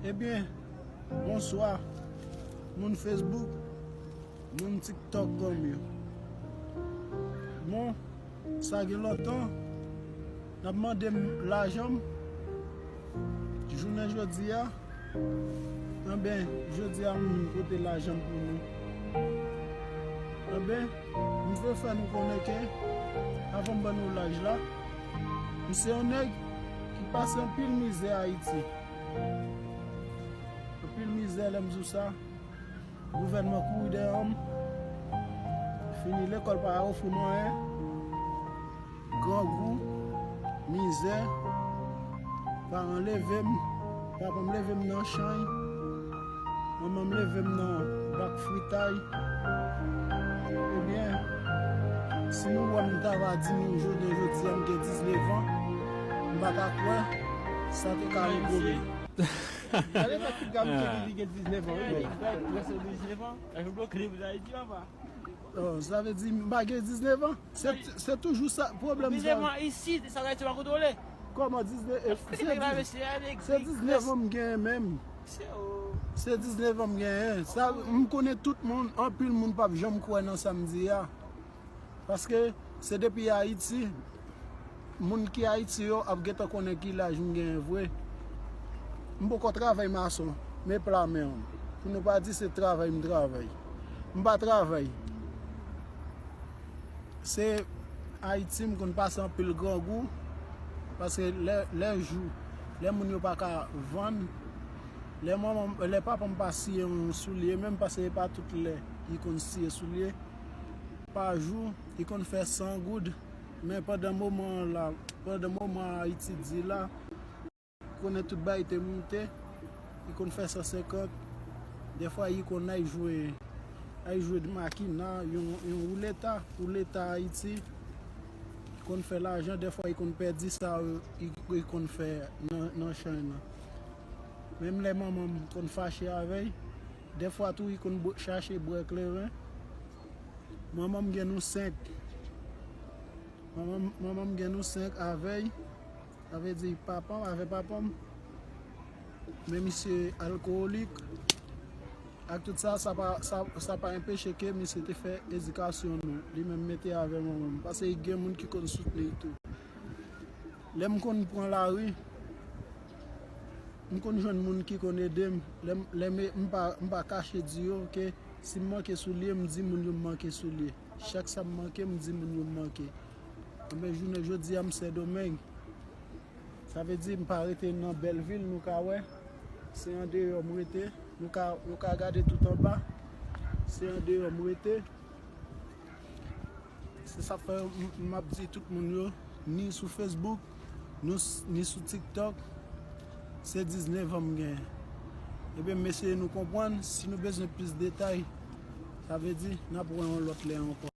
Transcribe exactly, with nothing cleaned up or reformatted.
Ebyen, bonswa, moun Facebook, moun TikTok kòm yo. Bon, sa gen lontan, n ap mande m lajan m. Jounen jodi a, anben, jodi a m pote lajan m pou nou. Anben, m vle fè nou konnen ke, avan m ban nou laj la, m se yon nèg ki pase anpil mizè Ayiti. Anpil mizè, lè m di w sa, gouvènman kouri dèyè m. Fini lekòl pa ofri m anyen. Grangou, mizè, paran leve m, papa m leve m nan chann, manman m leve m nan bak fritay. Ebyen, si nou wè m ta va di nou jounen jodi a m gen diznèf an, m pa ta kwè sa te ka rive. Gade fè ti gam ki li gen diznèf an, wi. Prèske diznèf an. Sa vle di m pa gen diznèf an? Se, se toujou sa, pwoblèm sa. Diznèf an isit, sa vle di pa kontwole. Kòman diznèf? Se diznèf an m genyen menm. Se diznèf an m genyen. Sa, m konnen tout moun, anpil moun p ap janm kwè nan sa m di a. Paske se depi Ayiti, moun ki Ayiti yo ap gentan konnen ki laj m genyen vre. M poko travay mason, men pla men w. Pou nou pa di se travay m travay. M pa travay. Se Ayiti m konn pase anpil grangou, paske lè, lè jou, lè moun yo pa ka vann, lè manman, lè papa m pa siye yon soulye menm, paske e pa tout lè li konn siye soulye, pa jou, li konn fè san goud, men pandan moman an la, pandan moman Ayiti di la, konnen tout bagay te moute, li konn fè san senkant. Dèfwa li konn al jwe, al jwe makina, yon, yon wouleta, wouleta Ayiti, li konn fè lajan, dèfwa li konn pèdi sa, li, li konn fè nan, nan chann nan. Menm lè manman m konn fache avè l, dèfwa tou li konn bwè, chache bwè kleren. Manman m gen nou senk. Manman m, manman m gen nou senk avè l. Sa vle di papa m avè papa m. Men misye alkowolik. Ak tout sa, sa pa, sa, sa pa enpeche ke misye te fè edikasyon nou. Li menm mete avè manman m. Paske gen moun ki konn soutni l tou. Lè m konn pran lari, m konn jwenn moun ki konn ede m. Lè m, lè m, m pa, m pa kache di yo ke si m manke soulye, m di moun yo m manke soulye. Chak sa m manke, m di moun yo m manke. Anben, jounen jodi a, m Sendomeng. Sa vle di, m pa rete nan bèl vil, nou ka wè. Se andeyò m rete. Nou ka, nou ka gade tout anba. Se andeyò m rete. Se sa fè m, m ap di tout moun yo, ni sou Facebook, nou s-, ni sou TikTok, se diznèf an m genyen. Ebyen, m eseye nou konprann, si nou bezwen plis detay, sa vle di, n ap wè yon lòt lè ankò.